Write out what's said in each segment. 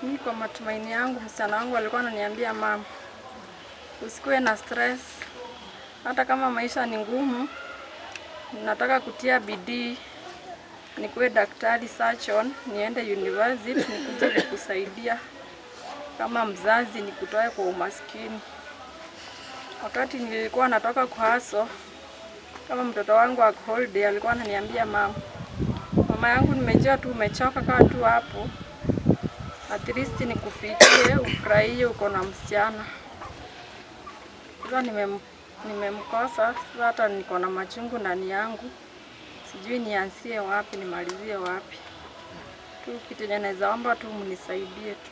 Mi kwa matumaini yangu msichana wangu alikuwa ananiambia mama, usikuwe na stress, hata kama maisha ni ngumu, nataka kutia bidii nikuwe daktari surgeon, niende university nikuje kukusaidia kama mzazi, nikutoe kwa umaskini. Wakati nilikuwa natoka kuhaso kama mtoto wangu ako holiday, alikuwa ananiambia mama, mama yangu, nimejua tu umechoka, kaa tu hapo, at least nikupikie ufurahie, uko na msichana. Sasa nimem, nimemkosa sasa, hata niko na machungu ndani yangu, sijui nianzie wapi nimalizie wapi. Tu kitu yenye naweza omba tu mnisaidie tu.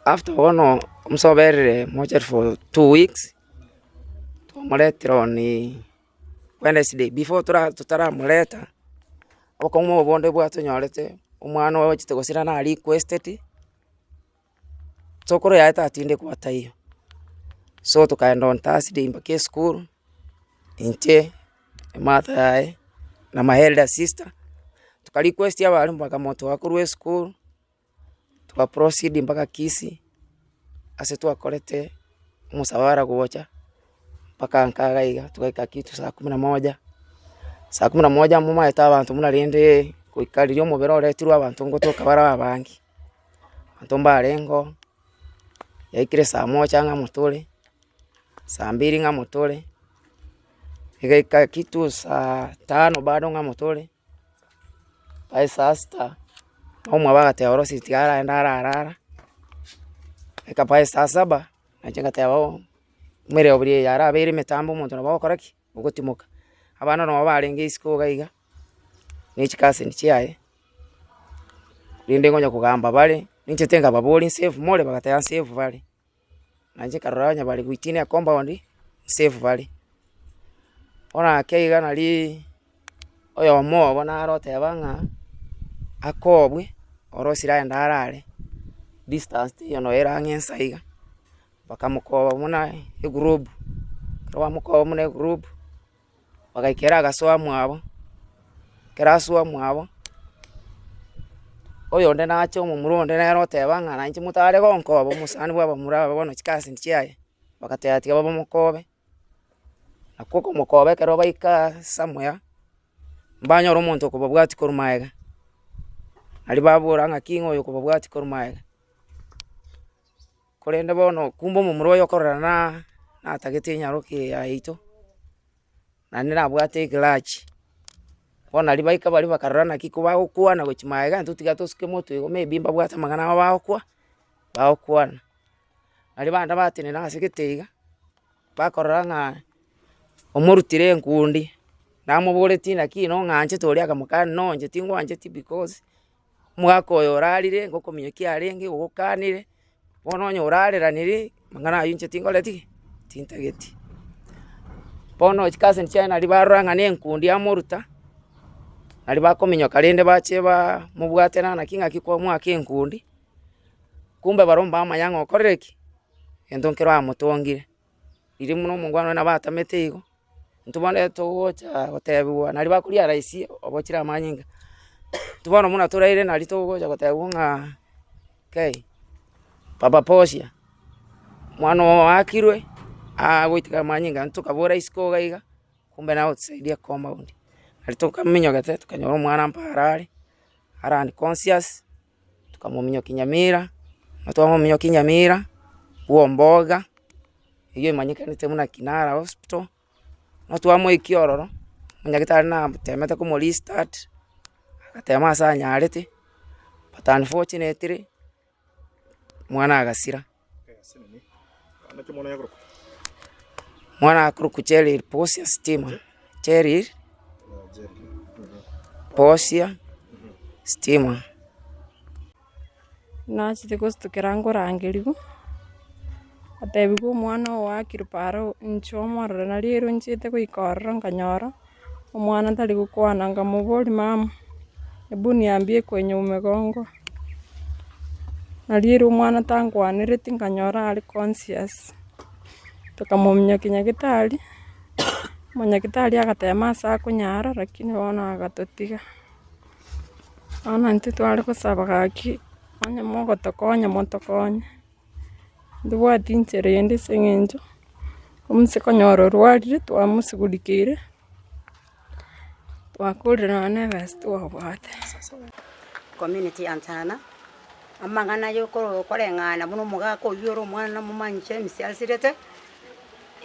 After bono omosoberire mochari for 2 weeks, twamoretire on Wednesday before tora totaramoreta, obokong'u obonde bwatonyorete, omwana oyo ochete gosira na requested, sokoro yaye tatindekwa taiyo. So tokaenda on Thursday mpaka esukuru, inche, ematha yaye, na my elder sister, toka request abalimu bakamotoa korwa esukuru, toka proceed mpaka Kisii, ase twakorete omosabara gocha, mpaka nka iga iga, togaika kitu saa kumi na moja, saa kumi na moja momaete abanto buna rende goika riria omobere oretirwe abanto ngotoka bare abange, abanto mbarengeo, yaikire saa moja ng'a motore, saa mbili ng'a motore, egaika kitu saa tano bado ng'a motore, by saa sita, omwabo agateba orosie tiga araende ararara, eka by saa saba, nainche ngateba oo, emeroberi eye yarabeire emetambo omonto nabo agokora ki? Ogotimoka. Abana nabo barenge isiko iga iga, ne chicousin chiaye, rende nkonya kogamba bare, ninche tinkababoria nsafe more? Bagateba nsafe bare. Nainche nkarora onye bare within ecompound, nsafe bare. Bono ake iga nariii oyomo obo naro oteba ng'a akobwe, orosire aende arare, distance teiyo noyo ere ang'e ensa iga, bakamokoba buna egroup, ekero bamokoba buna egroup, bagaika ere agasoa mwabo, ekero asoa mwabo, oyonde nache omomura onde nere oteba ng'a nainche motare gonkoba omosani bwa abamura aba bono chicousin chiaye, bagateba tiga bamokobe, nakwo okomokoba ekero baika somewhere, mbanyore omonto okobabwatia korwa magega, naria babora ng'aki ng'a oyo okobabwatia korwa magega. Korende bono kumbe omomura oyo okorora na natagete enyaroke eye yaito, naende nabwate egrudge, bono naria baika baria bakarora naki kobagokwana gochia magega intwe tiga tosuke motwe igo maybe mbabwate amang'ana abo bagokwa bagokwana. Naria bande batenena ase gete iga, bakorora ng'a omorutire enkundi, namoboretie naki nong'anchete oria akamokania no inche tingwancheti because. Omogaka oyo orarire ngokominyokia arenge ogokanire, bono onye orareranire, amang'ana aywo inche tingoreti ki? Tintageti. Bono chicousin chiaye naria barora ng'a na enkundi amoruta, naria bakominyoka rende bache baa mobwate naki ng'aki kwamoaka enkundi, kumbe barobwo mbamanya ng'a okorire ki? Egento nkero amotongire. Riria buna omongwana oye nabo atamete igo, intwe bono togocha gotebiwa naria bakoria rahisi obochire amanyinga, intwe bono buna toraire naria togocha gotebiwa ng'a kei, papa Portia, omwana oo oakirwe, agoitika amanyinga intwe tokabora isiko iga iga, kumbe na outside ya compound. Naria tokaminyogete tokanyora omwana mpara are, are unconscious. Tokamominyokia Nyamira, na twamominyokia Nyamira, bwa omboga, eywo emanyekanete buna Kinara hospital, no twamoikia ororo, omonyagitari natemete komo restart, agatema ase anyarete, but unfortunately, omwana agasira. Omwana akorokwa Jerry Bosia Stima, Jerry Bosia Stima. Nachete gositokera nkorangerigwa, ngatebigwa omwana oo oakirwe para inchuo omorore nario ero nchiete goika ororo nkanyora. Omwana tari gokwana, nkamoboria mama, ebu niambie kwenye umegongwa. Nario ere omwana tankwanereti nkanyora are conscious, tokamominyokia nyagetari, omonyagitari agatema ase akonyara lakini bono agatotiga. Bono intwe tware gosaba gaki. Onye mogotokonya motokonye, ntobwati inchera ende ase eng'encho, omosike konyora orwarire twamosugulikiire, twakorire nonya na ebesa twabwate. Community ya Ntana, amang'ana ya okoro koreng'ana buna omogaka oywo ore omwana omomanyi James asirete,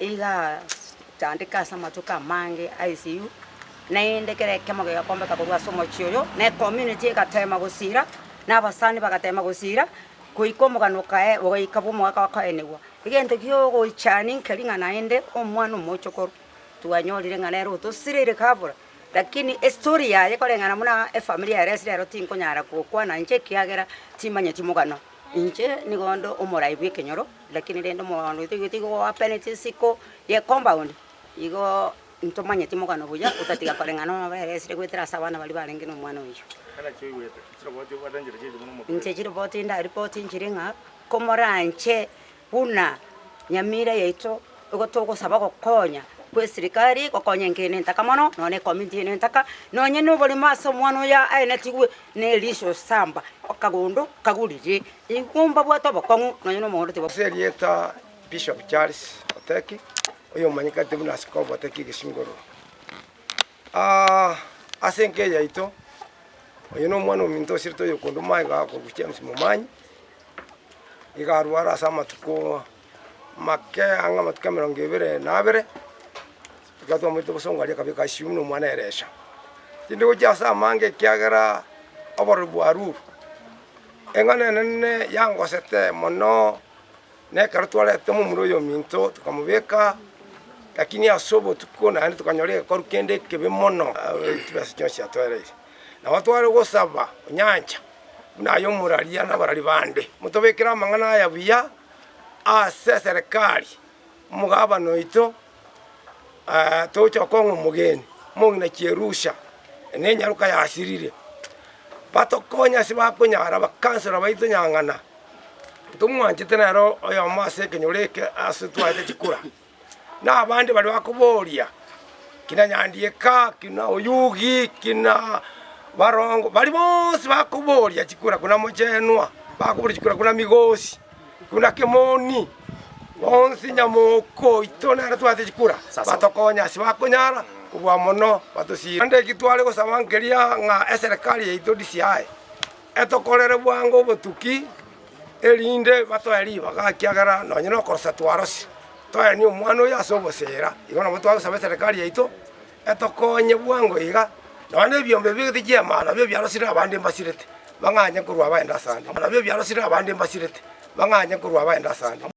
igaa tandika ase amatuko amange ICU, naende kera ekemo gegokombeka korwa ase omochie oyo, na ecommunity egatema gosira, na abasani bagatema gosira, goika omogano okae ogaika bwa omogaka okoenigwa. Egento kia ogoichania nkeri ng'a naende omwana omochokoro, twanyorire ng'a nere otosireire kabura, lakini estory yaye koreng'ana buna efamiri yaeresire ero tinkonyara gokwana inche ekiagera timanyeti mogano. Inche nigo nde omorai bw'ekenyoro. Lakini rende omogano oito igo tigo oapeneti isiko ye compound, igo ntomanyeti mogano buya otatiga koreng'ana na oberesire goetera ase abana baria barenge na omwana oyio. Inche chiripoti ndaripoti nchire ng'a komoranche buna nyamira yaito igo togosaba gokonya kwa eserikari gokonya enka eye entaka mono nonya na ecommunity eye entaka nonye na oboremo ase omwana oyo aenetigwe na erisho samba akagondo kagurire Igo mbabwate obokong'u nonya nomogondo tiba. Ase erieta Bishop Charles Oteki, oyomanyekete buna Askofu Oteki Gesingororo. Ase enka eye yaito, oyo nomwana ominto osirete oyokonde omaiga akorokwa James Momanyi, iga arware ase amatuko make ang'e amatuko emerongo ebere na abere, ekero twamoirete bosongo aria akabeka ICU buna omwana eresha. Tindi gochia ase amange ekiagera oborori bwarure. Eng'ana enene yangosete mono nekero twarete momura oyominto tokamobeka, lakini ase obotuko naende tokanyora egekoru kende ekebe mono chibesa chionsi chiatoereire. Nabo tware gosaba onyancha buna aye omoraria na abarari bande, motobekere amang'ana aya buya ase eserekari, omogabana oito togocha gokong'a omogeni, omong'ina Cherusha, na enyaroka yasirire. Batokonye ase bakonyara abakansela baito nyang'ana, ntomwanchete nere oyomo ase ekenyoro eke ase twaete chikura, na abande baria bakoboria, kina Nyandieka, kina Oyugi, kina Barongo, baria bonsi bakoboria chikura buna Mochenwa, bakoboria chikura buna Migosi, buna Kemoni, bonsi Nyamoko oito nere twaete chikura, batokonye ase bakonyara kobua mono batosire. Naende eki tware gosaba nkeria ng'a eserekari yaito DCI etokorere bwango obotuki erinde batoe ribaga ekiagera nonye nokorosa twarosire, toenie omwana oyo ase obosera. Igo nabo twagosaba eserekari yaito etokonye bwango iga, nonya na ebiombe ebi bigete chiamana nabio ebiarosire abande mbasirete, bang'anye korwa abaende asande, nabio ebiarosire abande mbasirete, bang'anye korwa abaende asande.